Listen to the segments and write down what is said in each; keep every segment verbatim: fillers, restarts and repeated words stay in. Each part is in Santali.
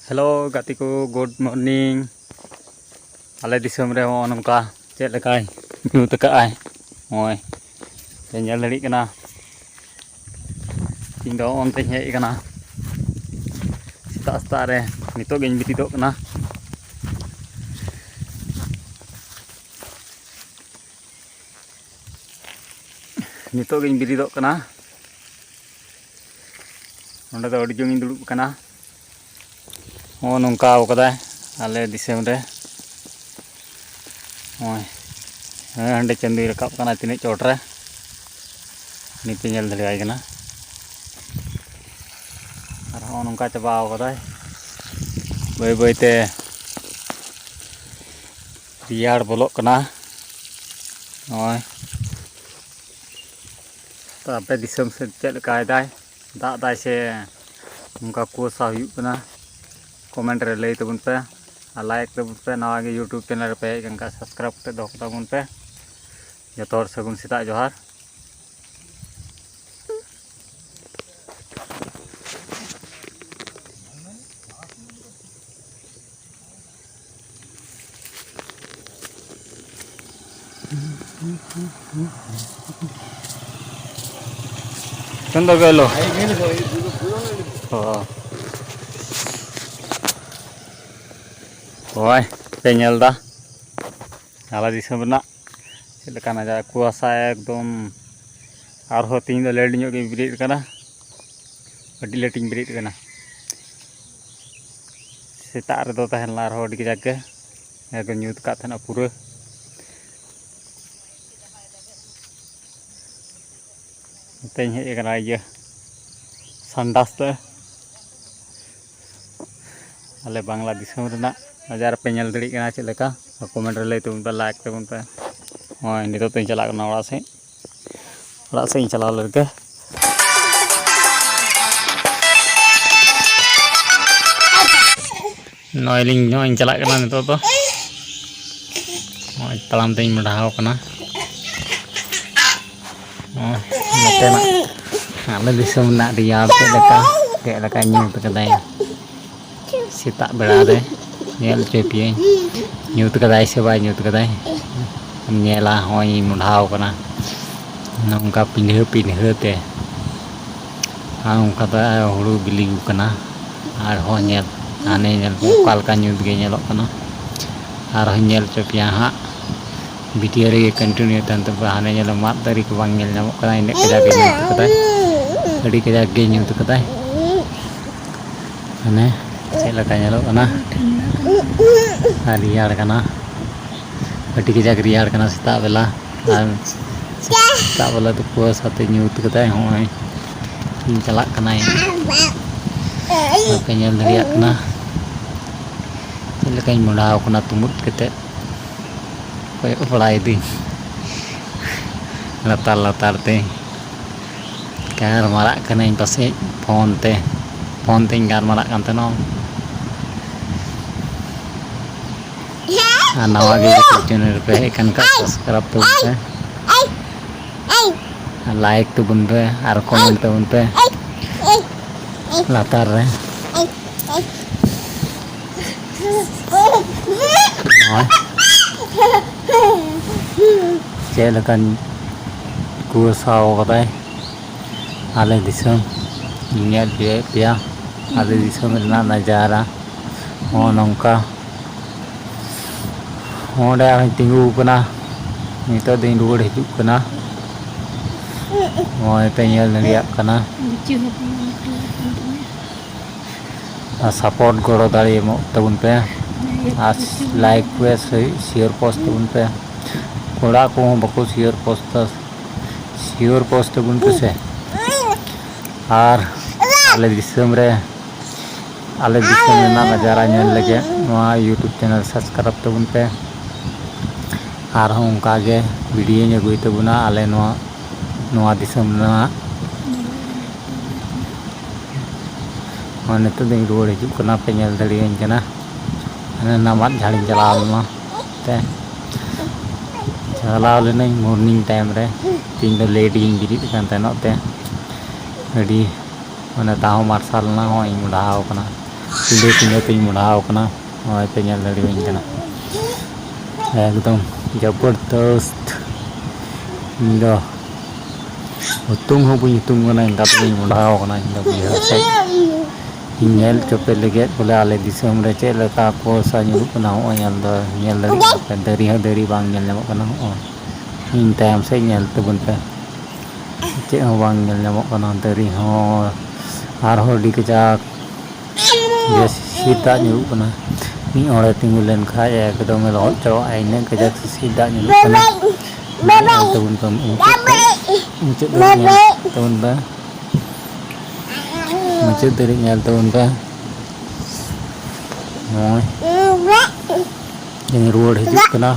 Hello ᱜᱟᱛᱮ ᱠᱚ, good morning᱾ ᱟᱞᱮ ᱫᱤᱥᱚᱢ ᱨᱮ ᱦᱚᱸᱜᱼᱚ ᱱᱚᱝᱠᱟ ᱪᱮᱫ ᱞᱮᱠᱟᱭ ᱧᱩᱛ ᱟᱠᱟᱫᱼᱟᱭ, ᱱᱚᱜᱼᱚᱭ ᱯᱮ ᱧᱮᱞ ᱫᱟᱲᱮᱭᱟᱜ ᱠᱟᱱᱟ᱾ ᱤᱧ ᱫᱚ ᱚᱱᱛᱮᱧ ᱦᱮᱡ ᱟᱠᱟᱱᱟ ᱥᱮᱛᱟᱜ ᱥᱮᱛᱟᱜ ᱨᱮ, ᱱᱤᱛᱚᱜ ᱜᱤᱧ ᱵᱮᱨᱮᱫᱚᱜ ᱠᱟᱱᱟ᱾ ᱱᱤᱛᱚᱜ ᱜᱤᱧ ᱵᱮᱨᱮᱫᱚᱜ ᱠᱟᱱᱟ᱾ ᱱᱚᱸᱰᱮ ᱫᱚ ᱟᱹᱰᱤ ᱡᱳᱨᱤᱧ ᱫᱩᱲᱩᱵ ᱟᱠᱟᱱᱟ᱾ ᱱᱚᱜᱼᱚ ᱱᱚᱝᱠᱟ ᱠᱟᱫᱟᱭ ᱟᱞᱮ ᱫᱤᱥᱚᱢ ᱨᱮ᱾ ᱱᱚᱜᱼᱚᱭ, ᱦᱮᱸ, ᱦᱟᱸᱰᱮ ᱪᱟᱸᱫᱚᱭ ᱨᱟᱠᱟᱵ ᱠᱟᱱᱟ ᱛᱤᱱᱟᱹᱜ ᱪᱚᱴ ᱨᱮ, ᱱᱤᱛ ᱯᱮ ᱧᱮᱞ ᱫᱟᱲᱮᱭᱟᱭ ᱠᱟᱱᱟ᱾ ᱟᱨ ᱦᱚᱸᱜᱼᱚ ᱱᱚᱝᱠᱟ ᱪᱟᱵᱟᱣ ᱠᱟᱫᱟᱭ ᱵᱟᱹᱭ ᱵᱟᱹᱭ ᱛᱮ᱾ ᱨᱮᱭᱟᱲ ᱵᱚᱞᱚᱜ ᱠᱟᱱᱟ᱾ ᱱᱚᱜᱼᱚᱭ ᱛᱚ, ᱟᱯᱮ ᱫᱤᱥᱚᱢ ᱥᱮᱫ ᱪᱮᱫ ᱞᱮᱠᱟᱭ ᱫᱟᱭ, ᱫᱟᱜ ᱫᱟᱭ ᱥᱮ ᱱᱚᱝᱠᱟ ᱠᱩᱣᱟᱹᱥᱟ ᱦᱩᱭᱩᱜ ᱠᱟᱱᱟ? ᱠᱚᱢᱮᱱᱴ ᱨᱮ ᱞᱟᱹᱭ ᱛᱟᱵᱚᱱ ᱯᱮ ᱟᱨ ᱞᱟᱭᱤᱠ ᱛᱟᱵᱚᱱ ᱯᱮ᱾ ᱱᱟᱣᱟ ᱜᱮ ᱭᱩᱴᱩᱵᱽ ᱪᱮᱱᱮᱞ ᱨᱮᱯᱮ ᱦᱮᱡ ᱟᱠᱟᱱ ᱠᱷᱟᱱ ᱥᱟᱵᱥᱠᱨᱟᱭᱤᱵᱽ ᱠᱟᱛᱮ ᱫᱚᱦᱚ ᱠᱟᱛᱟ ᱵᱚᱱ ᱯᱮ᱾ ᱡᱚᱛᱚ ᱦᱚᱲ ᱥᱟᱹᱜᱩᱱ ᱥᱮᱛᱟᱜ ᱡᱚᱦᱟᱨ᱾ ᱪᱚᱱᱫᱚ ᱜᱮᱞᱚ᱾ ᱚ᱾ ᱦᱳᱭ, ᱯᱮ ᱧᱮᱞ ᱫᱟ ᱟᱞᱮ ᱫᱤᱥᱚᱢ ᱨᱮᱱᱟᱜ ᱪᱮᱫ ᱞᱮᱠᱟ ᱱᱟᱡᱟᱨᱟ, ᱠᱩᱣᱟᱥᱟ ᱮᱠᱫᱚᱢ᱾ ᱟᱨᱦᱚᱸ ᱛᱮᱦᱮᱧ ᱫᱚ ᱞᱮᱴ ᱧᱚᱜ ᱜᱤᱧ ᱵᱮᱨᱮᱫ ᱠᱟᱱᱟ, ᱟᱹᱰᱤ ᱞᱮᱴ ᱤᱧ ᱵᱮᱨᱮᱫ ᱠᱟᱱᱟ᱾ ᱥᱮᱛᱟᱜ ᱨᱮᱫᱚ ᱛᱟᱦᱮᱸ ᱞᱮᱱᱟ ᱟᱨᱦᱚᱸ ᱟᱹᱰᱤ ᱠᱟᱡᱟᱠ ᱜᱮ, ᱡᱟᱦᱟᱸ ᱠᱚ ᱧᱩᱛ ᱠᱟᱜ ᱛᱟᱦᱮᱱᱟ ᱯᱩᱨᱟᱹ᱾ ᱱᱚᱛᱮᱧ ᱦᱮᱡ ᱟᱠᱟᱱᱟ ᱤᱭᱟᱹ ᱥᱟᱱᱰᱟᱥ ᱛᱮ᱾ ᱟᱞᱮ ᱵᱟᱝᱞᱟ ᱫᱤᱥᱚᱢ ᱨᱮᱱᱟᱜ ᱱᱟᱡᱟᱨᱟ ᱯᱮ ᱧᱮᱞ ᱫᱟᱲᱮᱭᱟᱜ ᱠᱟᱱᱟ ᱪᱮᱫ ᱞᱮᱠᱟ, ᱠᱚᱢᱮᱱᱴ ᱨᱮ ᱞᱟᱹᱭ ᱛᱟᱵᱚᱱ ᱯᱮ, ᱞᱟᱭᱤᱠ ᱛᱟᱵᱚᱱ ᱯᱮ᱾ ᱱᱚᱜᱼᱚᱭ ᱱᱤᱛᱚᱜ ᱫᱚᱧ ᱪᱟᱞᱟᱜ ᱠᱟᱱᱟ ᱚᱲᱟᱜ ᱥᱮᱫ, ᱚᱲᱟᱜ ᱥᱮᱫ ᱤᱧ ᱪᱟᱞᱟᱣ ᱞᱮᱱ ᱜᱮ᱾ ᱱᱚᱜᱼᱚᱭ ᱞᱤᱧ, ᱱᱚᱜᱼᱚᱭ ᱤᱧ ᱪᱟᱞᱟᱜ ᱠᱟᱱᱟ ᱱᱤᱛᱚᱜ ᱫᱚ᱾ ᱱᱚᱜᱼᱚᱭ ᱛᱟᱲᱟᱢ ᱛᱮᱧ ᱢᱚᱰᱦᱟᱣ ᱠᱟᱱᱟ᱾ ᱱᱚᱜᱼᱚᱭ ᱱᱚᱛᱮᱱᱟᱜ ᱟᱞᱮ ᱫᱤᱥᱚᱢ ᱨᱮᱱᱟᱜ ᱨᱮᱭᱟᱲ ᱪᱮᱫ ᱞᱮᱠᱟ, ᱪᱮᱫ ᱞᱮᱠᱟ ᱧᱩᱛ ᱠᱟᱫᱟᱭ᱾ ᱥᱮᱛᱟᱜ ᱵᱮᱲᱟ ᱨᱮ ᱧᱮᱞ ᱦᱚᱪᱚ ᱯᱮᱭᱟᱹᱧ, ᱧᱩᱛ ᱠᱟᱫᱟᱭ ᱥᱮ ᱵᱟᱭ ᱧᱩᱛ ᱠᱟᱫᱟᱭ᱾ ᱧᱮᱞᱟ, ᱦᱚᱸᱜᱼᱚᱭ ᱢᱚᱰᱷᱟᱣ ᱠᱟᱱᱟ ᱱᱚᱝᱠᱟ ᱯᱤᱸᱰᱷᱟᱹ ᱯᱤᱸᱰᱷᱟᱹ ᱛᱮ᱾ ᱟᱨ ᱚᱱᱠᱟ ᱫᱚ ᱦᱩᱲᱩ ᱵᱤᱞᱤ ᱠᱟᱱᱟ᱾ ᱟᱨᱦᱚᱸ ᱧᱮᱞ, ᱦᱟᱱᱮ ᱧᱮᱞ ᱯᱮ, ᱚᱠᱟ ᱞᱮᱠᱟ ᱧᱩᱛ ᱜᱮ ᱧᱮᱞᱚᱜ ᱠᱟᱱᱟ᱾ ᱟᱨᱦᱚᱸᱧ ᱧᱮᱞ ᱦᱚᱪᱚ ᱯᱮᱭᱟ ᱦᱟᱸᱜ᱾ ᱵᱷᱤᱰᱤᱭᱳ ᱨᱮᱜᱮ ᱠᱚᱱᱴᱤᱱᱤᱭᱩ ᱛᱟᱦᱮᱱ ᱛᱟᱵᱚᱱᱟ᱾ ᱦᱟᱱᱮ ᱧᱮᱞ ᱢᱮ, ᱢᱟᱫ ᱫᱟᱨᱮ ᱠᱚ ᱵᱟᱝ ᱧᱮᱞ ᱧᱟᱢᱚᱜ ᱠᱟᱱᱟ, ᱤᱱᱟᱹᱜ ᱠᱟᱡᱟᱠ ᱜᱮ ᱧᱩᱛ ᱠᱟᱫᱟᱭ, ᱟᱹᱰᱤ ᱠᱟᱡᱟᱠ ᱜᱮ ᱧᱩᱛ ᱠᱟᱫᱟᱭ᱾ ᱦᱟᱱᱮ ᱪᱮᱫ ᱞᱮᱠᱟ ᱧᱮᱞᱚᱜ ᱠᱟᱱᱟ, ᱟᱨ ᱨᱮᱭᱟᱲ ᱠᱟᱱᱟ, ᱟᱹᱰᱤ ᱠᱟᱡᱟᱠ ᱨᱮᱭᱟᱲ ᱠᱟᱱᱟ ᱥᱮᱛᱟᱜ ᱵᱮᱞᱟ᱾ ᱟᱨ ᱥᱮᱛᱟᱜ ᱵᱮᱞᱟ ᱫᱚ ᱠᱩᱣᱟᱹᱥᱟ ᱛᱮ ᱧᱩᱛ ᱠᱟᱫᱟᱭ᱾ ᱦᱚᱸᱜᱼᱚᱭ ᱤᱧ ᱪᱟᱞᱟᱜ ᱠᱟᱱᱟᱭ, ᱵᱟᱯᱮ ᱧᱮᱞ ᱫᱟᱲᱮᱭᱟᱜ ᱠᱟᱱᱟ ᱪᱮᱫ ᱞᱮᱠᱟᱧ ᱢᱚᱰᱟᱣ ᱠᱟᱱᱟ ᱛᱩᱢᱩᱫ ᱠᱟᱛᱮᱫ᱾ ᱠᱚᱭᱚᱜ ᱵᱟᱲᱟᱭᱮᱫᱟᱹᱧ ᱞᱟᱛᱟᱨ ᱞᱟᱛᱟᱨ ᱛᱮ᱾ ᱜᱟᱞᱢᱟᱨᱟᱜ ᱠᱟᱹᱱᱟᱹᱧ ᱯᱟᱥᱮᱡ ᱯᱷᱳᱱ ᱛᱮ, ᱯᱷᱳᱱ ᱛᱮᱧ ᱜᱟᱞᱢᱟᱨᱟᱜ ᱠᱟᱱ ᱛᱟᱦᱮᱱᱟ᱾ ᱟᱨ ᱱᱟᱣᱟ ᱜᱮ YouTube ᱪᱮᱱᱮᱞ ᱨᱮᱯᱮ ᱦᱮᱡ ᱟᱠᱟᱱ ᱠᱷᱟᱡ, ᱥᱟᱵᱥᱠᱨᱟᱭᱤᱵ ᱛᱟᱵᱚᱱ ᱯᱮ, ᱟᱨ ᱞᱟᱭᱤᱠ ᱛᱟᱵᱚᱱ ᱯᱮ, ᱟᱨ ᱠᱚᱢᱮᱱᱴ ᱛᱟᱵᱚᱱ ᱯᱮ ᱞᱟᱛᱟᱨ ᱨᱮ᱾ ᱱᱚᱜᱼᱚᱭ ᱪᱮᱫ ᱞᱮᱠᱟᱱ ᱠᱩᱣᱟᱹᱥᱟᱣ ᱠᱟᱫᱟᱭ ᱟᱞᱮ ᱫᱤᱥᱚᱢ᱾ ᱧᱮᱞ ᱦᱚᱪᱚᱭᱮᱫ ᱯᱮᱭᱟ ᱟᱞᱮ ᱫᱤᱥᱚᱢ ᱨᱮᱱᱟᱜ ᱱᱟᱡᱟᱨᱟ᱾ ᱱᱚᱜᱼᱚ ᱱᱚᱝᱠᱟ᱾ ᱚᱸᱰᱮ ᱟᱨᱦᱚᱸᱧ ᱛᱤᱸᱜᱩ ᱟᱠᱟᱱᱟ᱾ ᱱᱤᱛᱚᱜ ᱫᱚᱧ ᱨᱩᱣᱟᱹᱲ ᱦᱤᱡᱩᱜ ᱠᱟᱱᱟ᱾ ᱱᱚᱜᱼᱚᱭ ᱯᱮ ᱧᱮᱞ ᱫᱟᱲᱮᱭᱟᱜ ᱠᱟᱱᱟ᱾ ᱟᱨ ᱥᱟᱯᱳᱨᱴ ᱜᱚᱲᱚ ᱫᱟᱲᱮ ᱮᱢᱚᱜ ᱛᱟᱵᱚᱱ ᱯᱮ᱾ ᱟᱨ ᱞᱟᱭᱤᱠ ᱯᱮ, ᱥᱮ-, ᱥᱮᱭᱟᱨ ᱯᱳᱥᱴ ᱛᱟᱵᱚᱱ ᱯᱮ᱾ ᱠᱚᱲᱟ ᱠᱚᱦᱚᱸ ᱵᱟᱠᱚ ᱥᱮᱭᱟᱨ ᱯᱳᱥᱴ ᱫᱟ, ᱥᱮᱭᱟᱨ ᱯᱳᱥᱴ ᱛᱟᱵᱚᱱ ᱯᱮ ᱥᱮ᱾ ᱟᱨ ᱟᱞᱮ ᱫᱤᱥᱚᱢ ᱨᱮ, ᱟᱞᱮ ᱫᱤᱥᱚᱢ ᱨᱮᱱᱟᱜ ᱱᱟᱡᱟᱨᱟ ᱧᱮᱞ ᱞᱟᱹᱜᱤᱫ ᱱᱚᱣᱟ YouTube ᱪᱮᱱᱮᱞ ᱥᱟᱵᱥᱠᱨᱟᱭᱤᱵ ᱛᱟᱵᱚᱱ ᱯᱮ᱾ ᱟᱨᱦᱚᱸ ᱚᱱᱠᱟ ᱜᱮ ᱵᱷᱤᱰᱤᱭᱳᱧ ᱟᱹᱜᱩᱭ ᱛᱟᱵᱚᱱᱟ ᱟᱞᱮ ᱱᱚᱣᱟ, ᱱᱚᱣᱟ ᱫᱤᱥᱚᱢ ᱨᱮᱱᱟᱜ᱾ ᱦᱚᱸ, ᱱᱤᱛᱚᱜ ᱫᱚᱧ ᱨᱩᱣᱟᱹᱲ ᱦᱤᱡᱩᱜ ᱠᱟᱱᱟ, ᱯᱮ ᱧᱮᱞ ᱫᱟᱲᱮᱭᱟᱹᱧ ᱠᱟᱱᱟ᱾ ᱦᱟᱱᱮ ᱱᱟᱢᱟᱫ ᱡᱷᱟᱲᱤᱧ ᱪᱟᱞᱟᱣ ᱞᱮᱱᱟ ᱛᱮ, ᱪᱟᱞᱟᱣ ᱞᱮᱱᱟᱹᱧ ᱢᱚᱨᱱᱤᱝ ᱴᱟᱭᱤᱢ ᱨᱮ᱾ ᱛᱮᱦᱮᱧ ᱫᱚ ᱞᱮᱴ ᱜᱤᱧ ᱵᱮᱨᱮᱫ ᱠᱟᱱ ᱛᱟᱦᱮᱱᱚᱜ ᱛᱮ, ᱟᱹᱰᱤ ᱢᱟᱱᱮ ᱛᱟᱣ ᱦᱚᱸ ᱢᱟᱨᱥᱟᱞ ᱮᱱᱟ᱾ ᱦᱚᱸᱜᱼᱚᱭ ᱤᱧ ᱢᱚᱰᱷᱟᱣ ᱠᱟᱱᱟ᱾ ᱯᱤᱸᱰᱟᱹ ᱯᱤᱸᱰᱟᱹ ᱛᱤᱧ ᱢᱚᱰᱷᱟᱣ ᱠᱟᱱᱟ᱾ ᱱᱚᱜᱼᱚᱭ ᱯᱮ ᱧᱮᱞ ᱫᱟᱲᱮᱭᱟᱹᱧ ᱠᱟᱱᱟ, ᱮᱠᱫᱚᱢ ᱡᱚᱵᱚᱨᱫᱚᱥᱛ᱾ ᱤᱧ ᱫᱚ ᱦᱩᱛᱩᱢ ᱦᱚᱸ ᱵᱟᱹᱧ ᱦᱩᱛᱩᱢ ᱠᱟᱱᱟ, ᱤᱱᱠᱟ ᱛᱮᱜᱮᱧ ᱢᱚᱰᱷᱟᱣ ᱠᱟᱱᱟ᱾ ᱤᱧ ᱫᱚ ᱵᱟᱹᱭᱦᱟᱹᱲ ᱥᱮᱫ ᱤᱧ ᱧᱮᱞ ᱦᱚᱪᱚ ᱯᱮ ᱞᱟᱹᱜᱤᱫ ᱵᱚᱞᱮ ᱟᱞᱮ ᱫᱤᱥᱚᱢ ᱨᱮ ᱪᱮᱫ ᱞᱮᱠᱟ ᱠᱚ ᱥᱟ ᱧᱩᱨᱩᱜ ᱠᱟᱱᱟ᱾ ᱦᱚᱸᱜᱼᱚᱭ ᱧᱮᱞ ᱫᱚ ᱧᱮᱞ ᱫᱟᱲᱮᱭᱟᱜ ᱠᱟᱱᱟ ᱯᱮ, ᱫᱟᱨᱮ ᱦᱚᱸ ᱫᱟᱨᱮ ᱵᱟᱝ ᱧᱮᱞ ᱧᱟᱢᱚᱜ ᱠᱟᱱᱟ᱾ ᱦᱚᱸᱜᱼᱚᱭ ᱤᱧ ᱛᱟᱭᱚᱢ ᱥᱮᱫ ᱧᱮᱞ ᱛᱟᱵᱚᱱ ᱯᱮ, ᱪᱮᱫ ᱦᱚᱸ ᱵᱟᱝ ᱧᱮᱞ ᱧᱟᱢᱚᱜ ᱠᱟᱱᱟ᱾ ᱫᱟᱨᱮ ᱦᱚᱸ ᱟᱨᱦᱚᱸ ᱟᱹᱰᱤ ᱠᱟᱡᱟᱠ ᱵᱮᱥ ᱥᱤᱥᱤᱨ ᱫᱟᱜ ᱧᱩᱨᱩᱜ ᱠᱟᱱᱟ᱾ ᱢᱤᱫ ᱦᱚᱲᱮ ᱛᱤᱸᱜᱩ ᱞᱮᱱᱠᱷᱟᱡ ᱮᱠᱫᱚᱢᱮ ᱞᱚᱦᱚᱫ ᱪᱟᱵᱟᱜᱼᱟ, ᱤᱱᱟᱹᱜ ᱠᱟᱡᱟᱠ ᱥᱤᱥᱤᱨ ᱫᱟᱜ ᱧᱩᱨᱩᱜ ᱠᱟᱱᱟ᱾ ᱧᱮᱞ ᱛᱟᱵᱚᱱ ᱯᱮ ᱢᱩᱪᱟᱹᱫ ᱠᱷᱚᱡ ᱢᱩᱪᱟᱹᱫ ᱫᱷᱟᱹᱵᱤᱡ ᱧᱮᱞ ᱛᱟᱵᱚᱱ ᱯᱮ, ᱢᱩᱪᱟᱹᱫ ᱫᱷᱟᱹᱵᱤᱡ ᱧᱮᱞ ᱛᱟᱵᱚᱱ ᱯᱮ᱾ ᱱᱚᱜᱼᱚᱭ ᱤᱧ ᱨᱩᱣᱟᱹᱲ ᱦᱤᱡᱩᱜ ᱠᱟᱱᱟ᱾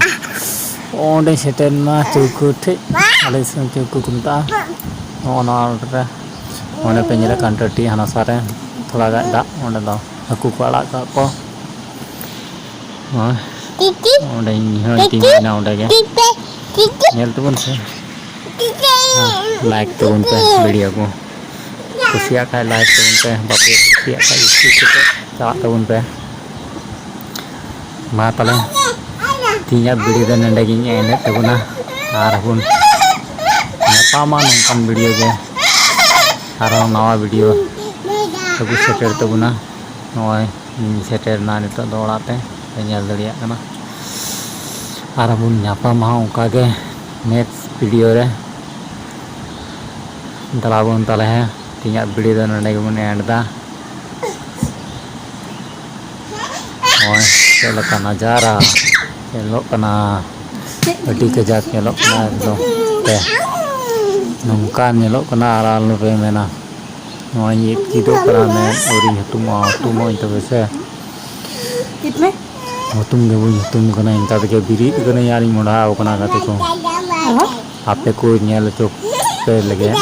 ᱚᱸᱰᱮ ᱥᱮᱴᱮᱨ ᱮᱱᱟ ᱪᱳᱣᱠᱟᱹ ᱴᱷᱮᱡ, ᱟᱞᱮ ᱥᱮᱫ ᱪᱳᱣᱠᱟᱹ ᱠᱚ ᱢᱮᱛᱟᱜᱼᱟ᱾ ᱱᱚᱜᱼᱚ ᱱᱚᱣᱟ ᱨᱮ, ᱚᱸᱰᱮ ᱯᱮ ᱧᱮᱞᱮᱫ ᱠᱟᱱ ᱴᱟᱹᱴᱤ ᱦᱟᱱᱟ ᱥᱟ ᱨᱮ ᱛᱷᱚᱲᱟ ᱜᱟᱱ ᱫᱟᱜ, ᱚᱸᱰᱮ ᱫᱚ ᱦᱟᱹᱠᱩ ᱠᱚ ᱟᱲᱟᱜ ᱠᱟᱜ ᱠᱚ᱾ ᱦᱳᱭ᱾ ᱚᱸᱰᱮ ᱤᱧ ᱦᱚᱸᱧ ᱛᱤᱸᱜᱩᱭᱮᱱᱟ ᱚᱸᱰᱮ ᱜᱮ᱾ ᱧᱮᱞ ᱛᱟᱵᱚᱱ ᱯᱮ᱾ ᱞᱟᱭᱤᱠ ᱛᱟᱵᱚᱱ ᱯᱮ ᱵᱷᱤᱰᱤᱭᱳ ᱠᱚ᱾ ᱠᱩᱥᱤᱭᱟᱜ ᱠᱷᱟᱡ ᱞᱟᱭᱤᱠ ᱛᱟᱵᱚᱱ ᱯᱮ, ᱵᱟᱯᱮ ᱠᱩᱥᱤᱭᱟᱜ ᱠᱷᱟᱡ ᱥᱠᱤᱯ ᱠᱟᱛᱮ ᱪᱟᱞᱟᱜ ᱛᱟᱵᱚᱱ ᱯᱮ᱾ ᱢᱟ ᱛᱟᱦᱞᱮ ᱛᱮᱦᱮᱧᱟᱜ ᱵᱷᱤᱰᱤᱭᱳ ᱫᱚ ᱱᱚᱰᱮ ᱜᱤᱧ ᱮᱱᱰᱮᱫ ᱛᱟᱵᱚᱱᱟ᱾ ᱟᱨ ᱵᱚᱱ ᱧᱟᱯᱟᱢᱟ ᱱᱚᱝᱠᱟᱱ ᱵᱷᱤᱰᱤᱭᱳ ᱜᱮ, ᱟᱨᱦᱚᱸ ᱱᱟᱣᱟ ᱵᱷᱤᱰᱤᱭᱳ ᱟᱹᱜᱩ ᱥᱮᱴᱮᱨ ᱛᱟᱵᱚᱱᱟ᱾ ᱱᱚᱜᱼᱚᱭ ᱤᱧ ᱥᱮᱴᱮᱨ ᱮᱱᱟ ᱱᱤᱛᱚᱜ ᱫᱚ ᱚᱲᱟᱜ ᱛᱮ, ᱯᱮ ᱧᱮᱞ ᱫᱟᱲᱮᱭᱟᱜ ᱠᱟᱱᱟ᱾ ᱟᱨ ᱵᱚᱱ ᱧᱟᱯᱟᱢᱟ ᱚᱱᱠᱟ ᱜᱮ ᱱᱮᱠᱥᱴ ᱵᱷᱤᱰᱤᱭᱳ ᱨᱮ᱾ ᱫᱮᱞᱟ ᱵᱚᱱ ᱛᱟᱦᱞᱮ ᱦᱮᱸ, ᱛᱮᱦᱮᱧᱟᱜ ᱵᱷᱤᱰᱤᱭᱳ ᱫᱚ ᱱᱚᱰᱮ ᱜᱮᱵᱚᱱ ᱮᱱᱰ ᱮᱫᱟ᱾ ᱱᱚᱜᱼᱚᱭ ᱪᱮᱫ ᱞᱮᱠᱟ ᱱᱟᱡᱟᱨᱟ ᱧᱮᱞᱚᱜ ᱠᱟᱱᱟ, ᱟᱹᱰᱤ ᱠᱟᱡᱟᱠ ᱧᱮᱞᱚᱜ ᱠᱟᱱᱟ ᱮᱠᱫᱚᱢ᱾ ᱯᱮ, ᱱᱚᱝᱠᱟ ᱧᱮᱞᱚᱜ ᱠᱟᱱᱟ ᱟᱨ ᱟᱞᱚᱯᱮ ᱢᱮᱱᱟ᱾ ᱱᱚᱜᱼᱚᱭ ᱤᱧ ᱪᱮᱫᱚᱜ ᱠᱟᱱᱟ, ᱢᱮᱫ ᱟᱹᱣᱨᱤᱧ ᱦᱩᱛᱩᱢᱚᱜᱼᱟ, ᱦᱩᱛᱩᱢᱚᱜ ᱟᱹᱧ ᱛᱚᱵᱮ ᱥᱮ᱾ ᱪᱮᱫ ᱢᱮ? ᱦᱩᱛᱩᱢ ᱜᱮ ᱵᱟᱹᱧ ᱦᱩᱛᱩᱢ ᱠᱟᱱᱟ, ᱤᱱᱠᱟ ᱛᱮᱜᱮ ᱵᱮᱨᱮᱫ ᱠᱟᱹᱱᱟᱹᱧ ᱟᱨᱤᱧ ᱢᱚᱰᱷᱟᱣ ᱠᱟᱱᱟ ᱜᱟᱛᱮ ᱠᱚ᱾ ᱟᱨᱦᱚᱸ? ᱟᱯᱮ ᱠᱚ ᱧᱮᱞ ᱦᱚᱪᱚ ᱯᱮ ᱞᱟᱹᱜᱤᱫ᱾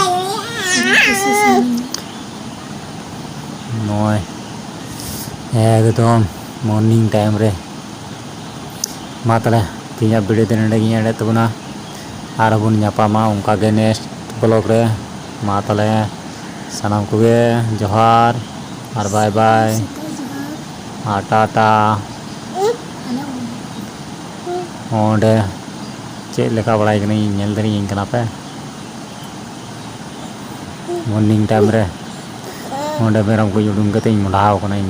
ᱱᱚᱜᱼᱚᱭ ᱮᱠᱫᱚᱢ ᱢᱚᱨᱱᱤᱝ ᱴᱟᱭᱤᱢ ᱨᱮ᱾ ᱢᱟ ᱛᱟᱦᱞᱮ ᱛᱮᱦᱮᱧᱟᱜ ᱵᱷᱤᱰᱤᱭᱳ ᱫᱚ ᱱᱚᱰᱮ ᱜᱤᱧ ᱮᱱᱰᱮᱫ ᱛᱟᱵᱚᱱᱟ᱾ ᱟᱨᱦᱚᱸ ᱵᱚᱱ ᱧᱟᱯᱟᱢᱟ ᱚᱱᱠᱟ ᱜᱮ ᱱᱮᱠᱥᱴ ᱵᱞᱚᱜ ᱨᱮ᱾ ᱢᱟ ᱛᱟᱦᱞᱮ ᱥᱟᱱᱟᱢ ᱠᱚᱜᱮ ᱡᱚᱦᱟᱨ ᱟᱨ ᱵᱟᱭ ᱵᱟᱭ᱾ ᱟᱴᱟ ᱟᱴᱟ᱾ ᱚᱸᱰᱮ ᱪᱮᱫ ᱞᱮᱠᱟ ᱵᱟᱲᱟᱭ ᱠᱟᱹᱱᱟᱹᱧ, ᱧᱮᱞ ᱫᱟᱲᱮᱭᱟᱹᱧ ᱠᱟᱱᱟ ᱯᱮ? ᱢᱚᱨᱱᱤᱝ ᱴᱟᱭᱤᱢ ᱨᱮ ᱚᱸᱰᱮ ᱢᱮᱨᱚᱢ ᱠᱚ ᱩᱰᱩᱝ ᱠᱟᱛᱮᱧ ᱢᱚᱰᱟᱣ ᱠᱟᱱᱟ ᱤᱧ᱾